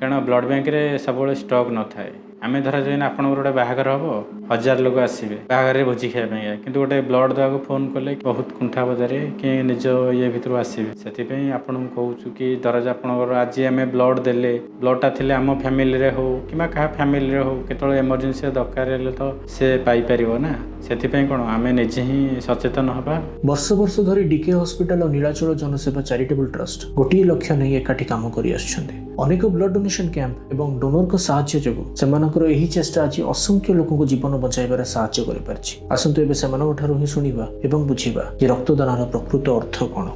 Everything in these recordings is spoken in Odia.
କାରଣ ବ୍ଲଡ଼ ବ୍ୟାଙ୍କରେ ସବୁବେଳେ ଷ୍ଟକ୍ ନଥାଏ। ଆମେ ଧରାଯାଉ ଏଇନା ଆପଣଙ୍କର ଗୋଟେ ବାହାଘର ହେବ, 1000 ଲୋକ ଆସିବେ ବାହାଘରରେ ଭୋଜି ଖାଇବା ପାଇଁକା, କିନ୍ତୁ ଗୋଟେ ବ୍ଲଡ଼ ଦେବାକୁ ଫୋନ୍ କଲେ ବହୁତ କୁଣ୍ଠାବୋଧରେ କି ନିଜ ଇଏ ଭିତରୁ ଆସିବେ। ସେଥିପାଇଁ ଆପଣଙ୍କୁ କହୁଛୁ କି ଧରାଯାଉ ଆପଣଙ୍କର ଆଜି ଆମେ ବ୍ଲଡ଼ ଦେଲେ, ବ୍ଲଡ଼ଟା ଥିଲେ ଆମ ଫ୍ୟାମିଲିରେ ହଉ କିମ୍ବା କାହା ଫ୍ୟାମିଲିରେ ହଉ, କେତେବେଳେ ଏମର୍ଜେନ୍ସି ଦରକାର ହେଲେ ତ ସେ ପାଇପାରିବ ନା। ସେଥିପାଇଁ କ'ଣ ଆମେ ନିଜେ ହିଁ ସଚେତନ ହେବା। ବର୍ଷ ବର୍ଷ ଧରି ଡିକେ ହସ୍ପିଟାଲ ଓ ନୀଳାଚଳ ଜନସେବା ଚାରିଟେବଲ ଟ୍ରଷ୍ଟ ଗୋଟିଏ ଲକ୍ଷ୍ୟ ନେଇ ଏକାଠି କାମ କରି ଆସୁଛନ୍ତି। ଅନେକ ବ୍ଲଡ ଡୋନେସନ କ୍ୟାମ୍ପ ଏବଂ ଡୋନରଙ୍କ ସାହାଯ୍ୟ ଯୋଗୁଁ ସେମାନଙ୍କର ଏହି ଚେଷ୍ଟା ଆଜି ଅସଂଖ୍ୟ ଲୋକଙ୍କୁ ଜୀବନ ବଞ୍ଚାଇବାରେ ସାହାଯ୍ୟ କରିପାରିଛି। ଆସନ୍ତୁ ଏବେ ସେମାନଙ୍କ ଠାରୁ ହିଁ ଶୁଣିବା ଏବଂ ବୁଝିବା ଯେ ରକ୍ତଦାନର ପ୍ରକୃତ ଅର୍ଥ କ'ଣ।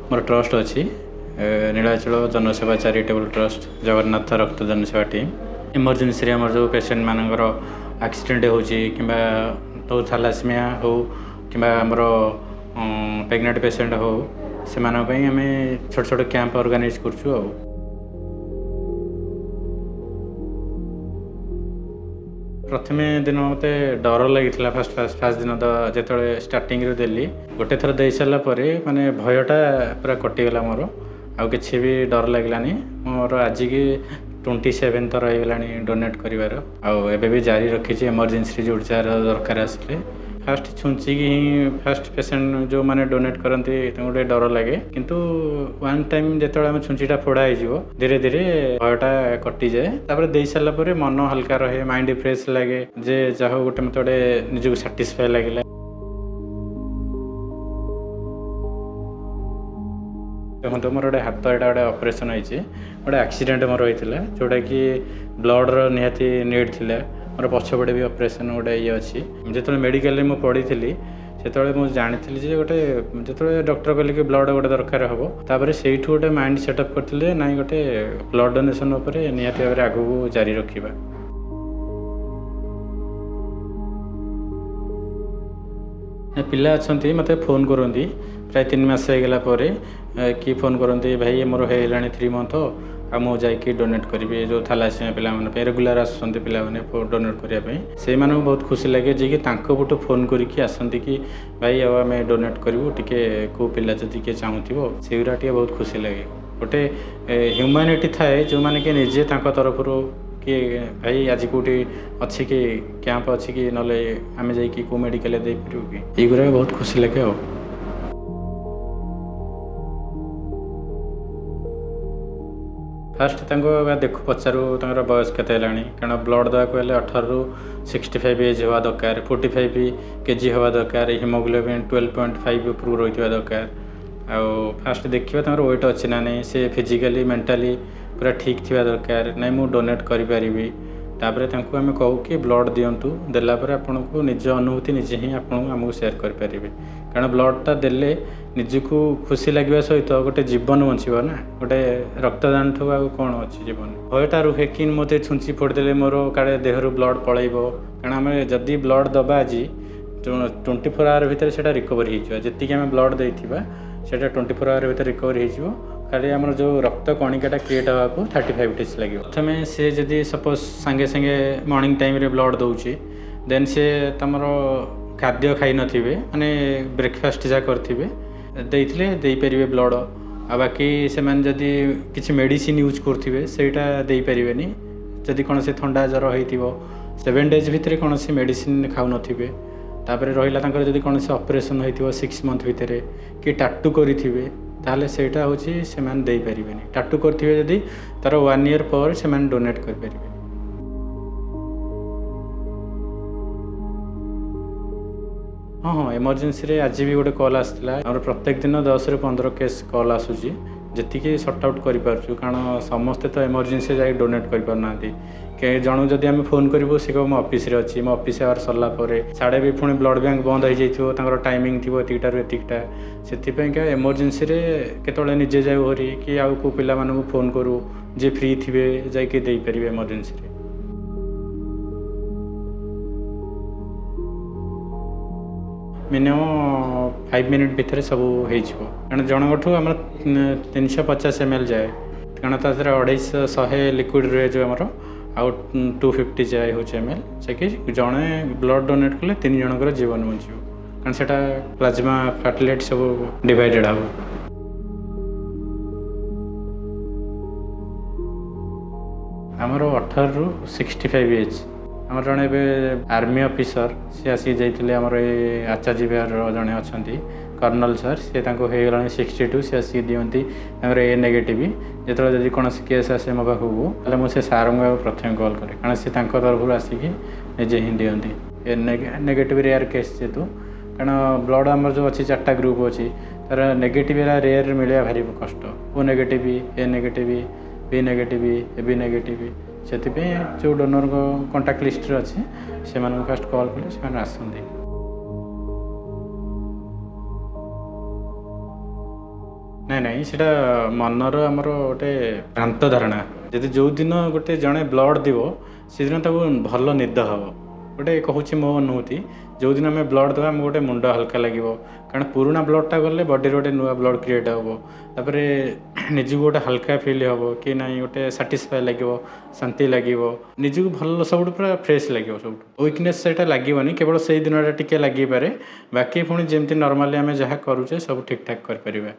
ମୋର ଟ୍ରଷ୍ଟ ଅଛି, ନୀଳାଚଳ ଜନସେବା ଚାରିଟେବଲ ଟ୍ରଷ୍ଟ, ଜଗନ୍ନାଥ ରକ୍ତଦାନ ସେବା ଟିମ୍। ଏମର୍ଜେନ୍ସିରେ ଆମର ଯେଉଁ ପେସେଣ୍ଟମାନଙ୍କର ଆକ୍ସିଡେଣ୍ଟ ହେଉଛି କିମ୍ବା ଥାଲାସେମିଆ ହେଉ କିମ୍ବା ଆମର ପ୍ରେଗନେଣ୍ଟ ପେସେଣ୍ଟ ହେଉ, ସେମାନଙ୍କ ପାଇଁ ଆମେ ଛୋଟ ଛୋଟ କ୍ୟାମ୍ପ ଅର୍ଗାନାଇଜ୍ କରୁଛୁ। ଆଉ ପ୍ରଥମେ ଦିନ ମୋତେ ଡର ଲାଗିଥିଲା। ଫାଷ୍ଟ ଫାଷ୍ଟ ଫାଷ୍ଟ ଦିନ ତ ଯେତେବେଳେ ଷ୍ଟାର୍ଟିଂରୁ ଦେଲି, ଗୋଟେ ଥର ଦେଇସାରିଲା ପରେ ମାନେ ଭୟଟା ପୁରା କଟିଗଲା ମୋର, ଆଉ କିଛି ବି ଡର ଲାଗିଲାନି। ମୋର ଆଜିକି 27 ଥର ହେଇଗଲାଣି ଡୋନେଟ୍ କରିବାର, ଆଉ ଏବେ ବି ଜାରି ରଖିଛି। ଏମର୍ଜେନ୍ସିରେ ଯେଉଁଠି ଯାହାର ଦରକାର ଆସିଲେ ଫାଷ୍ଟ ଛୁଞ୍ଚିକି ହିଁ ଫାଷ୍ଟ ପେସେଣ୍ଟ ଯେଉଁମାନେ ଡୋନେଟ୍ କରନ୍ତି ତାଙ୍କୁ ଟିକେ ଡର ଲାଗେ, କିନ୍ତୁ ୱାନ୍ ଟାଇମ୍ ଯେତେବେଳେ ଆମ ଛୁଞ୍ଚିଟା ଫୋଡ଼ା ହେଇଯିବ ଧୀରେ ଧୀରେ ଭୟଟା କଟିଯାଏ। ତାପରେ ଦେଇସାରିଲା ପରେ ମନ ହାଲକା ରହେ, ମାଇଣ୍ଡ ଫ୍ରେଶ୍ ଲାଗେ ଯେ ଯାହା ହଉ ଗୋଟେ ମୋତେ ଗୋଟେ ନିଜକୁ ସାଟିସ୍ଫାଏ ଲାଗିଲା। ଦେଖନ୍ତୁ, ମୋର ଗୋଟେ ହାତ ଏଇଟା ଗୋଟେ ଅପରେସନ୍ ହେଇଛି, ଗୋଟେ ଆକ୍ସିଡେଣ୍ଟ ମୋର ହେଇଥିଲା, ଯେଉଁଟାକି ବ୍ଲଡ଼ର ନିହାତି ନିଡ଼୍ ଥିଲା। ମୋର ପଛପଟେ ବି ଅପରେସନ୍ ଗୋଟେ ଇଏ ଅଛି। ଯେତେବେଳେ ମେଡ଼ିକାଲରେ ମୁଁ ପଡ଼ିଥିଲି ସେତେବେଳେ ମୁଁ ଜାଣିଥିଲି ଯେ ଗୋଟେ ଯେତେବେଳେ ଡକ୍ଟର କହିଲେ କି ବ୍ଲଡ଼ ଗୋଟେ ଦରକାର ହେବ, ତାପରେ ସେଇଠୁ ଗୋଟେ ମାଇଣ୍ଡ ସେଟଅପ୍ କରିଥିଲି ନାଇଁ ଗୋଟେ ବ୍ଲଡ଼ ଡୋନେସନ୍ ଉପରେ ନିହାତି ଭାବରେ ଆଗକୁ ଜାରି ରଖିବା। ପିଲା ଅଛନ୍ତି, ମୋତେ ଫୋନ୍ କରନ୍ତି ପ୍ରାୟ 3 ମାସ ହେଇଗଲା ପରେ କି ଫୋନ୍ କରନ୍ତି, ଭାଇ ମୋର ହେଇଗଲାଣି 3 ମନ୍ଥ, ଆଉ ମୁଁ ଯାଇକି ଡୋନେଟ୍ କରିବି। ଯେଉଁ ଥାଲାସେମିଆ ପିଲାମାନଙ୍କ ପାଇଁ ରେଗୁଲାର ଆସୁଛନ୍ତି ପିଲାମାନେ ଡୋନେଟ୍ କରିବା ପାଇଁ, ସେଇମାନଙ୍କୁ ବହୁତ ଖୁସି ଲାଗେ ଯିଏକି ତାଙ୍କ ପଟୁ ଫୋନ୍ କରିକି ଆସନ୍ତି କି ଭାଇ ଆଉ ଆମେ ଡୋନେଟ୍ କରିବୁ, ଟିକେ କେଉଁ ପିଲା ଯଦି କିଏ ଚାହୁଁଥିବ, ସେଇଗୁଡ଼ା ଟିକେ ବହୁତ ଖୁସି ଲାଗେ। ଗୋଟେ ହ୍ୟୁମାନିଟି ଥାଏ ଯେଉଁମାନେ କି ନିଜେ ତାଙ୍କ ତରଫରୁ କି ଭାଇ ଆଜି କେଉଁଠି ଅଛି କି କ୍ୟାମ୍ପ ଅଛି କି, ନହେଲେ ଆମେ ଯାଇକି କେଉଁ ମେଡ଼ିକାଲରେ ଦେଇପାରିବୁ କି, ଏଇଗୁଡ଼ା ବହୁତ ଖୁସି ଲାଗେ। ଆଉ ଫାଷ୍ଟ ତାଙ୍କୁ ଦେଖୁ, ପଚାରୁ ତାଙ୍କର ବୟସ କେତେ ହେଲାଣି, କାରଣ ବ୍ଲଡ଼ ଦେବାକୁ ହେଲେ 18ରୁ 65 ଏଜ୍ ହେବା ଦରକାର, 45 କେଜି ହେବା ଦରକାର, ହିମୋଗ୍ଲୋବିନ୍ 12.5 ଉପରକୁ ରହିଥିବା ଦରକାର। ଆଉ ଫାଷ୍ଟ ଦେଖିବା ତାଙ୍କର ୱେଟ୍ ଅଛି ନା ନାହିଁ, ସେ ଫିଜିକାଲି ମେଣ୍ଟାଲି ପୁରା ଠିକ୍ ଥିବା ଦରକାର, ନାଇଁ ମୁଁ ଡୋନେଟ୍ କରିପାରିବି। ତାପରେ ତାଙ୍କୁ ଆମେ କହୁ କି ବ୍ଲଡ଼ ଦିଅନ୍ତୁ, ଦେଲା ପରେ ଆପଣଙ୍କୁ ନିଜ ଅନୁଭୂତି ନିଜେ ହିଁ ଆପଣଙ୍କୁ ଆମକୁ ସେୟାର କରିପାରିବେ। କାରଣ ବ୍ଲଡ଼ଟା ଦେଲେ ନିଜକୁ ଖୁସି ଲାଗିବା ସହିତ ଗୋଟେ ଜୀବନ ବଞ୍ଚିବ ନା, ଗୋଟେ ରକ୍ତଦାନଠୁ ଆଉ କ'ଣ ଅଛି ଜୀବନ। ଭୟଟା ରୁହେ କି ମୋତେ ଛୁଞ୍ଚି ଫୋଡ଼ିଦେଲେ ମୋର କାଳେ ଦେହରୁ ବ୍ଲଡ଼ ପଳେଇବ, କାରଣ ଆମେ ଯଦି ବ୍ଲଡ଼ ଦେବା ଆଜି 24 ଆୱାର ଭିତରେ ସେଇଟା ରିକଭରି ହେଇଯିବ। ଯେତିକି ଆମେ ବ୍ଲଡ଼ ଦେଇଥିବା ସେଇଟା 24 ଆୱାର ଭିତରେ ରିକଭରି ହେଇଯିବ। ଖାଲି ଆମର ଯେଉଁ ରକ୍ତ କଣିକାଟା କ୍ରିଏଟ୍ ହେବାକୁ 35 ଡେଜ୍ ଲାଗିବ। ପ୍ରଥମେ ସେ ଯଦି ସପୋଜ୍ ସାଙ୍ଗେ ସାଙ୍ଗେ ମର୍ଣ୍ଣିଂ ଟାଇମ୍ରେ ବ୍ଲଡ଼ ଦେଉଛି, ଦେନ୍ ସେ ତମର ଖାଦ୍ୟ ଖାଇନଥିବେ, ମାନେ ବ୍ରେକଫାଷ୍ଟ ଯାହା କରିଥିବେ ଦେଇଥିଲେ ଦେଇପାରିବେ ବ୍ଲଡ଼। ଆଉ ବାକି ସେମାନେ ଯଦି କିଛି ମେଡ଼ିସିନ୍ ୟୁଜ୍ କରୁଥିବେ ସେଇଟା ଦେଇପାରିବେନି। ଯଦି କୌଣସି ଥଣ୍ଡା ଜ୍ୱର ହେଇଥିବ 7 ଡେଜ୍ ଭିତରେ କୌଣସି ମେଡ଼ିସିନ୍ ଖାଉନଥିବେ। ତାପରେ ରହିଲା ତାଙ୍କର ଯଦି କୌଣସି ଅପରେସନ୍ ହେଇଥିବ 6 ମନ୍ଥ ଭିତରେ କି ଟାଟୁ କରିଥିବେ, ତାହେଲେ ସେଇଟା ହେଉଛି ସେମାନେ ଦେଇପାରିବେନି। ଟାଟୁ କରିଥିବେ ଯଦି ତାର 1 ଇୟର୍ ପରେ ସେମାନେ ଡୋନେଟ୍ କରିପାରିବେ। ହଁ ହଁ, ଏମର୍ଜେନ୍ସିରେ ଆଜି ବି ଗୋଟେ କଲ୍ ଆସିଥିଲା। ଆମର ପ୍ରତ୍ୟେକ ଦିନ 10ରୁ 15 କେସ୍ କଲ୍ ଆସୁଛି, ଯେତିକି ସର୍ଟ ଆଉଟ୍ କରିପାରୁଛୁ। କାରଣ ସମସ୍ତେ ତ ଏମର୍ଜେନ୍ସିରେ ଯାଇକି ଡୋନେଟ୍ କରିପାରୁନାହାନ୍ତି। ଜଣକୁ ଯଦି ଆମେ ଫୋନ୍ କରିବୁ ସେ କହିବ ମୁଁ ଅଫିସରେ ଅଛି, ମୋ ଅଫିସ୍ ଆୱାର ସରିଲା ପରେ ସାଢ଼େ ବି ପୁଣି ବ୍ଲଡ଼ ବ୍ୟାଙ୍କ ବନ୍ଦ ହେଇଯାଇଥିବ, ତାଙ୍କର ଟାଇମିଂ ଥିବ ଏତିକିଟାରୁ ଏତିକିଟା। ସେଥିପାଇଁକା ଏମର୍ଜେନ୍ସିରେ କେତେବେଳେ ନିଜେ ଯାଉ ହରି କି ଆଉ କେଉଁ ପିଲାମାନଙ୍କୁ ଫୋନ୍ କରୁ, ଯିଏ ଫ୍ରି ଥିବେ ଯାଇକି ଦେଇପାରିବେ ଏମର୍ଜେନ୍ସିରେ। ମିନିମମ୍ 5 ମିନିଟ୍ ଭିତରେ ସବୁ ହେଇଯିବ। କାରଣ ଜଣଙ୍କଠୁ ଆମର 350 ଏମ୍ ଏଲ୍ ଯାଏ, କାରଣ ତା ଦେହରେ 250 100 ଲିକ୍ୱିଡ଼ ରୁହେ ଯେଉଁ ଆମର, ଆଉ 250 ଯାଏ ହେଉଛି ଏମ୍ ଏଲ୍। ଯାହାକି ଜଣେ ବ୍ଲଡ଼ ଡୋନେଟ୍ କଲେ 3 ଜଣଙ୍କର ଜୀବନ ବଞ୍ଚିବ, କାରଣ ସେଇଟା ପ୍ଲାଜମା ପ୍ଲାଟଲେଟ୍ ସବୁ ଡିଭାଇଡ଼େଡ଼ ହେବ। ଆମର 18ରୁ 65 ଏଜ୍। ଆମର ଜଣେ ଏବେ ଆର୍ମି ଅଫିସର, ସିଏ ଆସିକି ଯାଇଥିଲେ। ଆମର ଏ ଆଚାର୍ଯ୍ୟ ବିହାରର ଜଣେ ଅଛନ୍ତି କର୍ଣ୍ଣଲ ସାର୍, ସିଏ ତାଙ୍କୁ ହେଇଗଲାଣି 62, ସିଏ ଆସିକି ଦିଅନ୍ତି। ତାଙ୍କର ଏ ନେଗେଟିଭ୍। ଯେତେବେଳେ ଯଦି କୌଣସି କେସ୍ ଆସେ ମୋ ପାଖକୁ, ତାହେଲେ ମୁଁ ସେ ସାର୍ଙ୍କୁ ଆଉ ପ୍ରଥମେ କଲ୍ କରେ, କାରଣ ସେ ତାଙ୍କ ତରଫରୁ ଆସିକି ନିଜେ ହିଁ ଦିଅନ୍ତି। ଏ ନେଗେଟିଭ୍ ରେୟାର କେସ୍ ଯେହେତୁ, କାରଣ ବ୍ଲଡ଼ ଆମର ଯେଉଁ ଅଛି ଚାରିଟା ଗ୍ରୁପ୍ ଅଛି, ତାର ନେଗେଟିଭ୍ ଏରା ରେୟାର, ମିଳିବା ଭାରି କଷ୍ଟ। ଓ ନେଗେଟିଭ୍, ଏ ନେଗେଟିଭ୍, ବି ନେଗେଟିଭ୍, ଏ ବି ନେଗେଟିଭ୍। ସେଥିପାଇଁ ଯେଉଁ ଡୋନରଙ୍କ କଣ୍ଟାକ୍ଟ ଲିଷ୍ଟରେ ଅଛି, ସେମାନଙ୍କୁ ଫାଷ୍ଟ କଲ୍ କଲେ ସେମାନେ ଆସନ୍ତି। ନାଇଁ ନାଇଁ, ସେଇଟା ମନର ଆମର ଗୋଟେ ଭ୍ରାନ୍ତ ଧାରଣା। ଯଦି ଯେଉଁଦିନ ଗୋଟେ ଜଣେ ବ୍ଲଡ଼ ଦିବ, ସେଦିନ ତାକୁ ଭଲ ନିଦ ହେବ। ଗୋଟେ କହୁଛି ମୋ ଅନୁଭୂତି, ଯେଉଁଦିନ ଆମେ ବ୍ଲଡ଼ ଦେବା, ଆମକୁ ଗୋଟେ ମୁଣ୍ଡ ହାଲକା ଲାଗିବ, କାରଣ ପୁରୁଣା ବ୍ଲଡ଼ଟା ଗଲେ ବଡ଼ିରେ ଗୋଟେ ନୂଆ ବ୍ଲଡ଼ କ୍ରିଏଟ୍ ହେବ। ତାପରେ ନିଜକୁ ଗୋଟେ ହାଲକା ଫିଲ୍ ହେବ କି ନାଇଁ, ଗୋଟେ ସାଟିସ୍ଫାଏ ଲାଗିବ, ଶାନ୍ତି ଲାଗିବ ନିଜକୁ, ଭଲ, ସବୁଠୁ ପୁରା ଫ୍ରେଶ୍ ଲାଗିବ। ସବୁଠୁ ୱିକନେସ୍ ସେଇଟା ଲାଗିବନି, କେବଳ ସେଇ ଦିନଟା ଟିକେ ଲାଗିପାରେ। ବାକି ପୁଣି ଯେମିତି ନର୍ମାଲି ଆମେ ଯାହା କରୁଛେ, ସବୁ ଠିକ୍ଠାକ୍ କରିପାରିବା।